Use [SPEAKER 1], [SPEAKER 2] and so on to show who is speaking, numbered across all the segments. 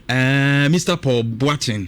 [SPEAKER 1] Mr Paul Boateng,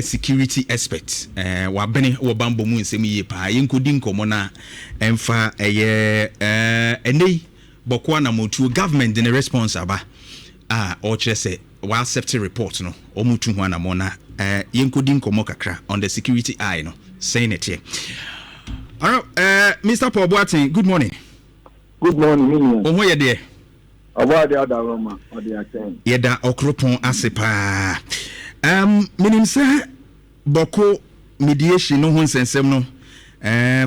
[SPEAKER 1] security expert, wabene wɔ bambɔ mu nsɛm yie paa. Yɛnkɔdi nkɔmmɔ no a ɛmfa ɛyɛ ɛnɛ yi Bawku anamotuo, government de ne response aba a ɔkyerɛ sɛ wɔaccept report no, wɔn tu ho anammɔ na yɛnkɔdi nkɔmmɔ kakra on the security eye no, sɛn na ɛteɛ. Alright, Mr Paul Boateng, good morning.
[SPEAKER 2] Good morning, mi nua.
[SPEAKER 1] Wo ho yɛ deɛ?
[SPEAKER 2] Ɔbɔ ade adaroma ɔde akyɛn.
[SPEAKER 1] Yɛda Ɔkoropɔn ase paa. Menim sɛ Bawku mediation no ho nsɛnsɛm no,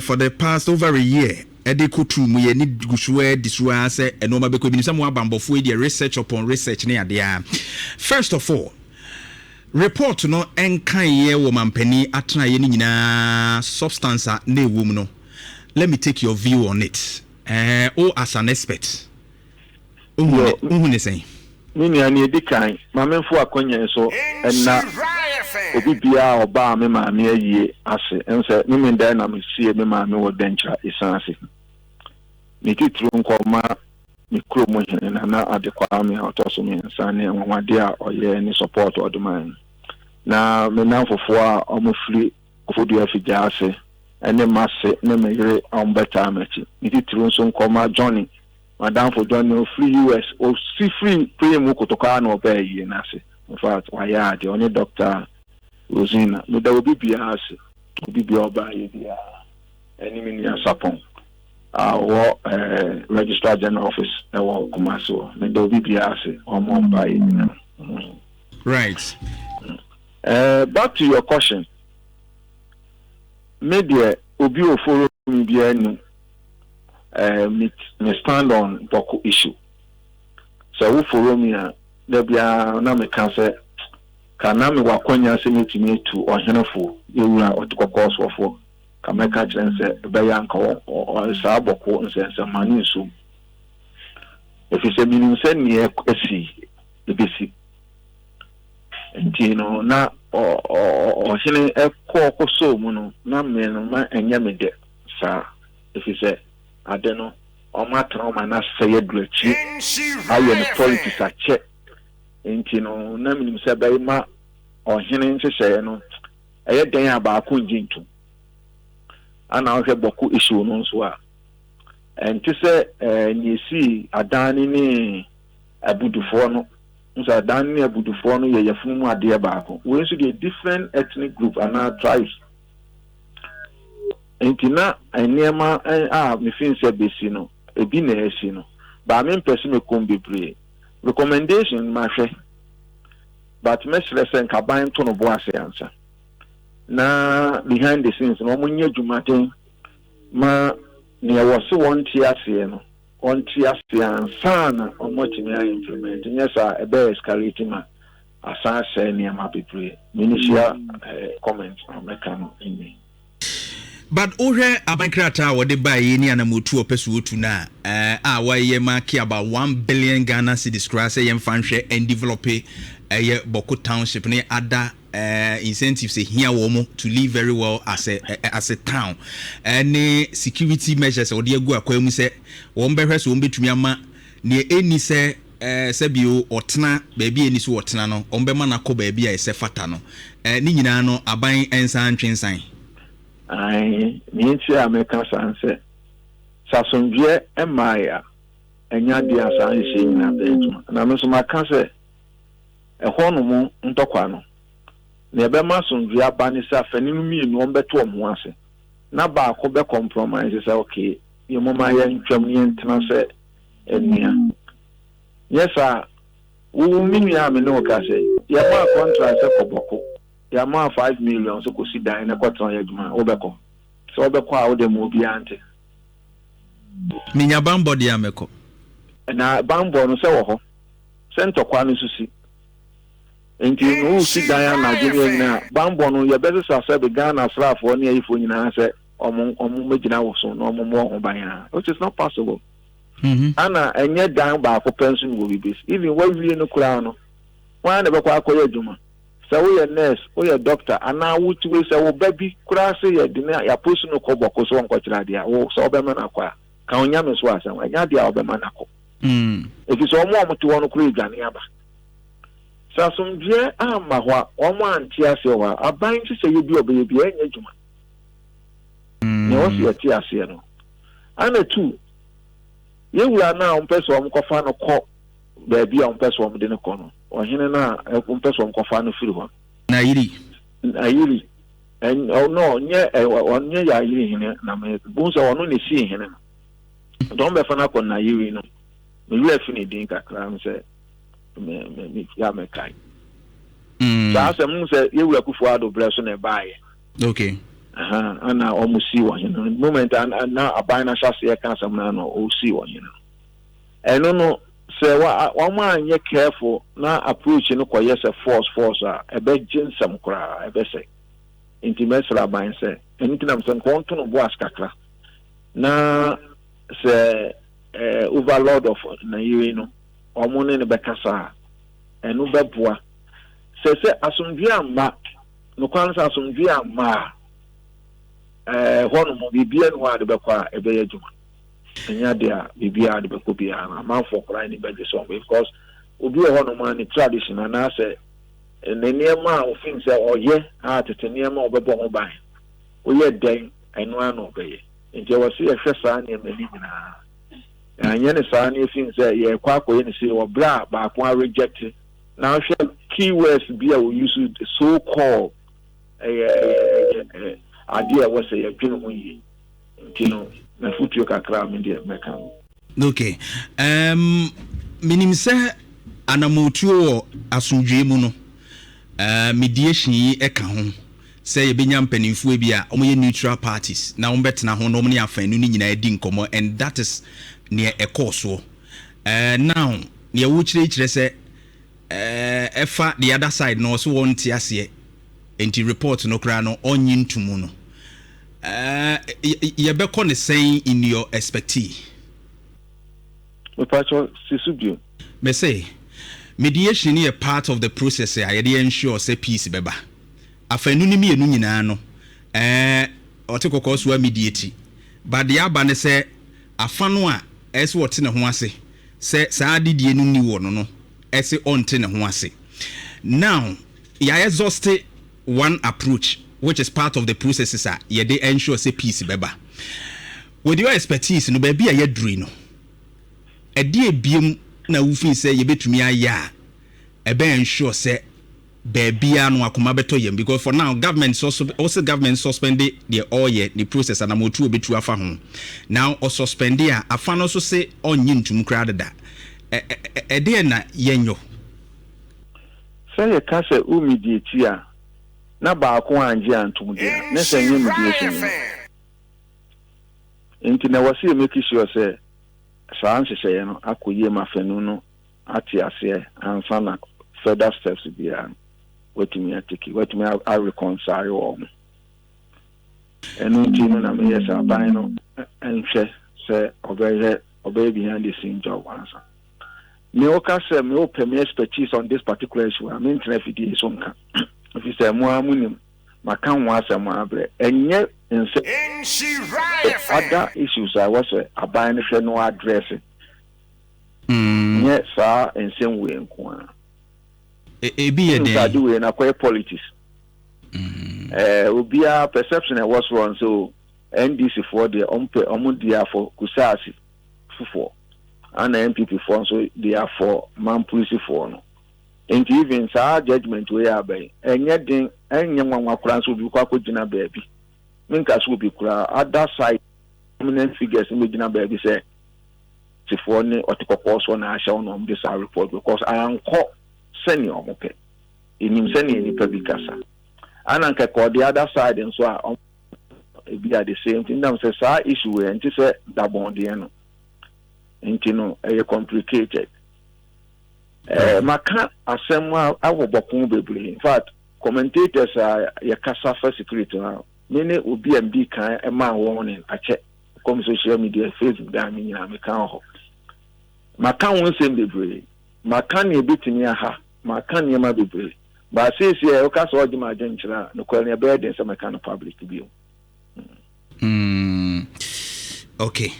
[SPEAKER 1] for the past over a year ɛde kɔtu mu, yɛ ne gu so di so ara sɛ ɛnɔɔma bɛkɔ. Ebinim sɛ mo abambɔfoɔ yi deɛ, research upon research ne adeɛ a. First of all, report no nkaeɛ wɔ mampanin atenaeɛ no nyinaa, substance a na ɛwɔ mu no, let me take your view on it. O as an expert, wohu ne sɛn?
[SPEAKER 2] Me nua, nea edi kan, ma memfo akwannya yi so nna obi biara a ɔbaa me maame ayie ase. Ɛne sɛ, Memenda na mesie me maame wɔ Dɛnkyira Esan ase. Ne titiriw nkɔma me kurom hene Nana Ade Kwame a ɔtɔ so 3 ne anwanwade a ɔyɛɛ ne support a ɔde maa no. Na me nnamfofoɔ a wɔfiri Koforidua Afigya ase ne m'ase ne me yere a wɔbɛtaa m'akyi. Ne titiriw nso nkɔma Johnny, madamfo Johnny, ofiri US, osi firi plane mu kotokɔ ara na ɔbaa ayie no ase. In fact, wayɛ adeɛ, ɔne Dr. Rosina. Meda obi biara ase, obi biara ɔbaa ayie biara, ɛne me nua Sapɔn a ɔwɔ Registrar General Office ɛwɔ Kumasi hɔ. Meda obi biara ase, wɔn a wɔbaa ayie nyinaa. Back to your question. Me deɛ, obi oforo mi biara nim. Me stand on Bawku issue. Sɛ wo follow me a, da biara na meka sɛ ka na mewɔ akwanya sɛ mɛtumi atu ɔhenefo yɛwura ɔte kɔkɔɔ soɔfoɔ, ka mɛka kyerɛ no sɛ ɛbɛyɛ anka saa Bawku nsɛnsɛmma ne nsom, ɛfiri sɛ menim sɛ neɛ asi ɛbɛsi. Nti no na ɔhene kɔɔ kɔsɔɔ mu no, na me no ma ɛnyɛ me dɛ saa, ɛfiri sɛ ade no ɔmo atena ɔmo ana asɛe aduru akyiri ayɛ no politics akyɛ. Nti no na menim sɛ ɛbɛyɛ ma ɔhene nhyehyɛeɛ no ɛyɛ dɛn a baako ngye ntom. Ana wohwɛ Bawku issue no nso a, ɛnte sɛ nea esii Adan ne Abudufoɔ no. Nso Adan ne Abudufoɔ no yɛ yɛfunu mu adeɛ baako. Wei nso deɛ, different ethnic group anaa tribes. Nti na nneɛma a mefin sɛ bɛsi no, ebi na asi no baa. Mempɛ sɛ mɛkɔm bebree. Recommendation mahwɛ, but mɛsrɛ sɛ nkaban to no bo ase ansa na behind the scenes no wɔn nyɛ adwumaden ma nea wɔse wɔn te aseɛ no, wɔn te aseɛ ansa na wɔn atumi ayɛ implement. Nyɛ saa, ɛbɛyɛ escalate ma asan asɛe nneɛma bebree. Minisia comment a mɛka no nni.
[SPEAKER 1] But wohwɛ aban krataa a wɔde baeɛ ne anamotu a ɔpɛ so wɔtu no a wɔayɛ mark about 1 billion Ghana cedis koraa sɛ yɛmfa nhwɛ and develop ɛyɛ Bawku township ne ada incentives ehia wɔn mo to live very well as a town, ɛne security measures a wɔde agu akwan mu sɛ wɔn bɛhwɛ so wɔn bɛtumi ama nea ɛnni sɛ sɛbio ɔtena baabi a ɛni so ɔtena no, wɔn bɛma no akɔ baabi a ɛsɛ fata no. Ne nyinaa no, aban nsa ntwe nsan.
[SPEAKER 2] Ae, nea nti a mɛka saa sɛ asomdwoeɛ mmaeɛ a, ɛnyɛ adeɛ a saa nhyehyɛ nyinaa bɛyɛ adwuma. Na me nso maka sɛ ɛhɔ nom ntɔkwa no, nea ɛbɛma asomdwoeɛ aba ne sɛ afɛne no mmienu wɔn bɛto wɔn ho ase na baako bɛ compromise sɛ, okay, yɛ moma yɛntwam ne yɛntena sɛ anua. Nyɛ saa, wo me nua a me ne wo ka sɛ yɛmaa contract sɛ kɔ Bawku, yɛama 5 million sɛ kɔsi dan na kɔtena yɛ adwuma a, wobɛkɔ? Sɛ wobɛkɔ a, wode ma obiara nte.
[SPEAKER 1] Menya bambɔ deɛ a, mɛkɔ.
[SPEAKER 2] Na bambɔ no sɛ wɔ hɔ sɛ ntɔkwa no so si nti no, wosi dan anadwo ne anyina a, bambɔ no yɛbɛsesa sɛ de Ghana asraafoɔ ne ayifoɔ nyinaa sɛ ɔmo mɛgyina wo so na ɔmo mmɔ ho ban a, which is not possible. Ana ɛnyɛ dan baako pɛ nso na wɔ bibi. Even wawie no koraa no, wɔn a na ɛbɛkɔ akɔyɛ adwuma, sɛ woyɛ nurse, woyɛ doctor anaa wotiwe sɛ wo ba bi koraa se yɛde ne yɛaposi no kɔ Bawku so wɔnkɔkyerɛ adeɛ a, wo sɛ wobɛma no akɔ a, ka Onyame so asɛm, ɛnyɛ adeɛ a wobɛma no akɔ. Ɛfiri sɛ ɔmo a ɔmote hɔ no koraa adwane aba. Sɛ asomdwoeɛ amma hɔ a, wɔn ante aseɛ wɔ hɔ a, aban nhyehyɛeɛ bi a ɔbɛyɛ biara ɛnyɛ adwuma. Nea ɛwɔ sɛ yɛte aseɛ no. Ana tu, yɛn wura no a wɔpɛ sɛ wɔkɔfa no kɔ baabi a wɔpɛ sɛ wɔde no kɔ no, ɔhene no a wɔpɛ sɛ wɔkɔfa no firi hɔ no.
[SPEAKER 1] Nayiri.
[SPEAKER 2] Nayiri. No, ɔnyɛ ɔnyɛ Yayiri hene na me bu sɛ ɔno na esii hene no. Nti wɔn bɛfa no akɔ Nayiri no. Me werɛ fi ne din kakra sɛ me me me ya mɛkae. Saa asɛm no sɛ yɛwura Akufo Addo brɛ so na ɛbaeɛ.
[SPEAKER 1] Okay.
[SPEAKER 2] Ana wɔn si wɔ hene no moment na aban no ahyɛ aseɛ ka asɛm no ano ɔsi wɔ hene no. Ɛno no sɛ wɔn anyɛ careful na approach no kɔyɛ sɛ force force a, ɛbɛgye nsɛm koraa, ɛbɛsɛ. Nti mɛsrɛ aban sɛ ɛno nti nam sɛ nka wɔnto no bo ase kakra na sɛ overlord of Nayiri no wɔn ne no bɛkasa a, ɛno bɛboa. Sɛ asomdwoe amma, nokware no sɛ asomdwoe amma a, ɛhɔ nom biribiara ni hɔ a de bɛkɔ a ɛbɛyɛ adwuma. Ɛnyɛ ade a biribiara de bɛkɔ biara no amanfoɔ koraa ani bɛgye sɛ ɔmo, because obi wɔ hɔ nom a ne tradition anaasɛ ne nneɛma a ofin sɛ ɔyɛ a tete nneɛma a ɔbɛbɔ ho ban, woyɛ dɛn ɛno ara na ɔbɛyɛ. Nti ɛwɔ sɛ yɛhwɛ saa nneɛma no nyinaa. Anyɛ ne saa ne efin sɛ yɛkɔ akɔyɛ ne sei wɔ berɛ a baako a reject na ahwɛ keywords bi a wɔyi so called ɛyɛ ɛyɛ adeɛ a ɛwɔ sɛ yɛdwene ho yie. Nti no mafotuo kakra a me deɛ mɛka no.
[SPEAKER 1] Okay. Menim sɛ anammɔtuo wɔ asomdwoeɛ mu no, mediation yi ka ho sɛ yɛbɛnya mpanimfoɔ bi a wɔyɛ neutral parties na wɔbɛtena ho na wɔn ne afanu no nyinaa di nkɔmmɔ, and that is neɛ ɛkɔɔ soɔ. Now, neɛ wokyerɛ kyerɛ sɛ ɛfa the other side no, ɔso wɔnte aseɛ nti report no koraa no ɔnye ntomu no, yɛbɛkɔ ne sɛn in your expertise?
[SPEAKER 2] Mepakyɛ si so bio.
[SPEAKER 1] Mese mediation yɛ part of the process a yɛde ensure sɛ peace bɛba. Afanu no mmienu nyinaa no, ɔte kɔkɔɔ so a mediate, but deɛ aba ne sɛ afa no a ɛsɛ ɔte ne ho ase sɛ saa adedie no ni wɔ no no ɛsɛ ɔnte ne ho ase. Now yɛ exhaust one approach, which is part of the processes a yɛde ensure sɛ peace bɛba. With your expertise no, baabi a yɛaduru no, ɛdeɛ ebiem na wofin sɛ yɛbɛtumi ayɛ a ɛbɛ ensure sɛ baabiara no akoma bɛtɔ yam? Because for now government also government suspend deɛ ɔreyɛ ne process anamotu obetu afa ho. Now ɔsuspend a, afa no nso se ɔnnye ntum koraa deda. Ɛdeɛ na yɛnyɔ?
[SPEAKER 2] Sɛ yɛka sɛ wo mediate a na baako angye antom deɛ a, ne sɛ nyɛ mediation no. Nti na ɛwɔ sɛ yɛ make sure sɛ saa nhyehyɛeɛ no akɔ yie ma fanu no ate aseɛ ansa na further steps biara no watumi atake, watumi areconcile wɔ ho. Ɛno nti no na meyɛ sɛ aban no nhwɛ sɛ ɔbɛyɛ behind the scene job ansa. Me woka sɛ me wopɛ me expertise on this particular issue a, mentena afidie so nka, ɛfiri sɛ mo ara monim maka ho asɛm abrɛ. Ɛnyɛ nsɛ other issues a ɛwɔ sɛ aban no hwɛ no address, nyɛ saa nsɛm wei nko a.
[SPEAKER 1] Ebi yɛ
[SPEAKER 2] dɛn? Ade wei na akɔyɛ politics. Obiara perception ɛwɔ soɔ nso NDC foɔ deɛ ɔmo pɛ ɔmo di afɔ Kusaasi fofoɔ, ana NPP foɔ nso di afɔ Mampurisi foɔ no. Nti even saa judgement wei aba yi, ɛnyɛ den, ɛnyɛ nwanwa koraa nso obi kɔ akɔgyina baabi. Menka so obi koraa, other side prominent figures no bɛgyina baabi sɛ tifoɔ ne ɔte kɔkɔɔ soɔ na ahyɛ wɔn na wɔn de saa report, because ankɔ sɛnea wɔn pɛ. Enim sɛnea nipa bi kasa. Ana nkɛkɔ the other side nso a wɔn ebi a the same thing nam sɛ saa issue wei nti sɛ dabɔn deɛ no nti no ɛyɛ complicated. Maka asɛm a awɔ bɔko bebree. In fact, commentators a yɛkasa fa security ho, me ne obi a mdi kan maa warning akyɛ kɔm social media, Facebook dan me nyinaa meka wɔ hɔ. Maka ho nsɛm bebree, maka nea ebetumi aha, maka nneɛma bebree. Ba seesie a ɛwoka sɛ ɔgye ma adwenkyerɛ a, nokware no ɛbɛyɛ den sɛ mɛka no public bio.
[SPEAKER 1] Okay.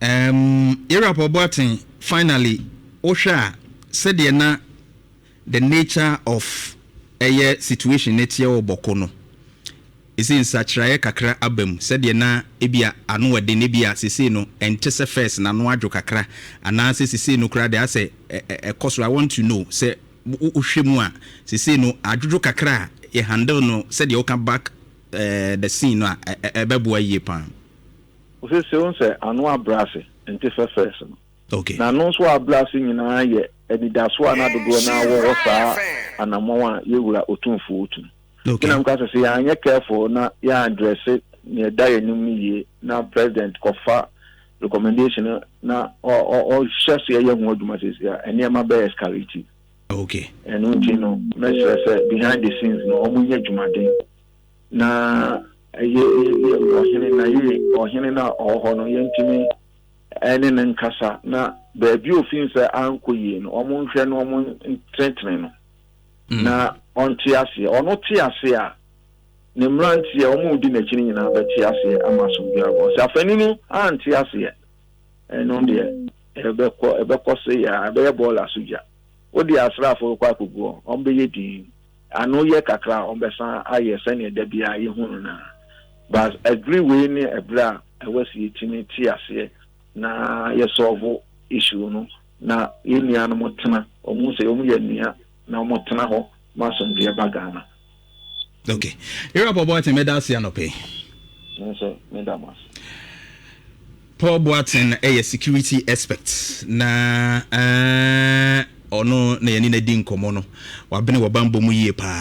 [SPEAKER 1] Yɛwura Paul Boateng, finally, wohwɛ a sɛdeɛ na The nature of ɛyɛ situation ne teɛ wɔ Bawku no, ɛsɛ nsakyeraeɛ kakra aba mu sɛdeɛ na ebia ano ɛden, ebia sesei no ɛnte sɛ first na ano adwo kakra, anaasɛ sesei no koraa deɛ asɛ ɛkɔ so. I want to know sɛ wohwɛ mu a, sesei no adwodwo kakra a yɛ handle no sɛdeɛ woka back the scene no a, ɛbɛboa yie paa.
[SPEAKER 2] Sese wo sɛ ano abrɛ ase, nte sɛ first no. Na ano nso abrɛ ase nyinaa yɛ anidasoɔ a na dodoɔ no wɔ hɔ saa anammɔn a yɛwura Otumfuo otu no. Nti na mka sɛ yɛanyɛ careful na yɛa address nea ɛda yɛn anim no yie na President kɔfa recommendation no na ɔhyɛ so yɛyɛ ho adwuma sisi a, nneɛma bɛyɛ escalate. Ɛno nti no, mɛsrɛ sɛ behind the scenes no, wɔn nyɛ adwumaden na ɛyɛ ɔhene na yɛ ɔhene na ɔwɔ hɔ no, yɛntumi ɛne ne nkasa na baabi ofin sɛ ankɔ yie no, wɔn nhwɛ no, wɔn ntenetene no na ɔnte aseɛ. Ɔno te aseɛ a, ne mmeranteɛ a wɔn di n'akyi no nyinaa bɛte aseɛ ama asomdwe abɔ. Sɛ afɛnu no ante aseɛ, ɛno deɛ ɛbɛkɔ se yɛ a ɛbɛyɛ bɔɔla so gya. Wode asraafoɔ bɛkɔ akɔgu hɔ, wɔn bɛyɛ din ano yɛ kakra a, wɔn bɛsan ayɛ sɛnea da biara yɛhu no naa. But agree wei ne ɛberɛ a ɛwɔ sɛ yɛtumi te aseɛ na yɛ solve issue no na yɛn nuanom tena, wɔn sɛ wɔn yɛ nua na wɔn tena hɔ ma asomdwe ba Ghana.
[SPEAKER 1] Okay, yɛrɛ Paul Boateng, mɛda ase anɔpɛ.
[SPEAKER 2] Nso meda mo ase.
[SPEAKER 1] Paul Boateng ɛyɛ security expert na ɔno na yɛne no adi nkɔmmɔ no, wabene wɔ bambɔ mu yie paa.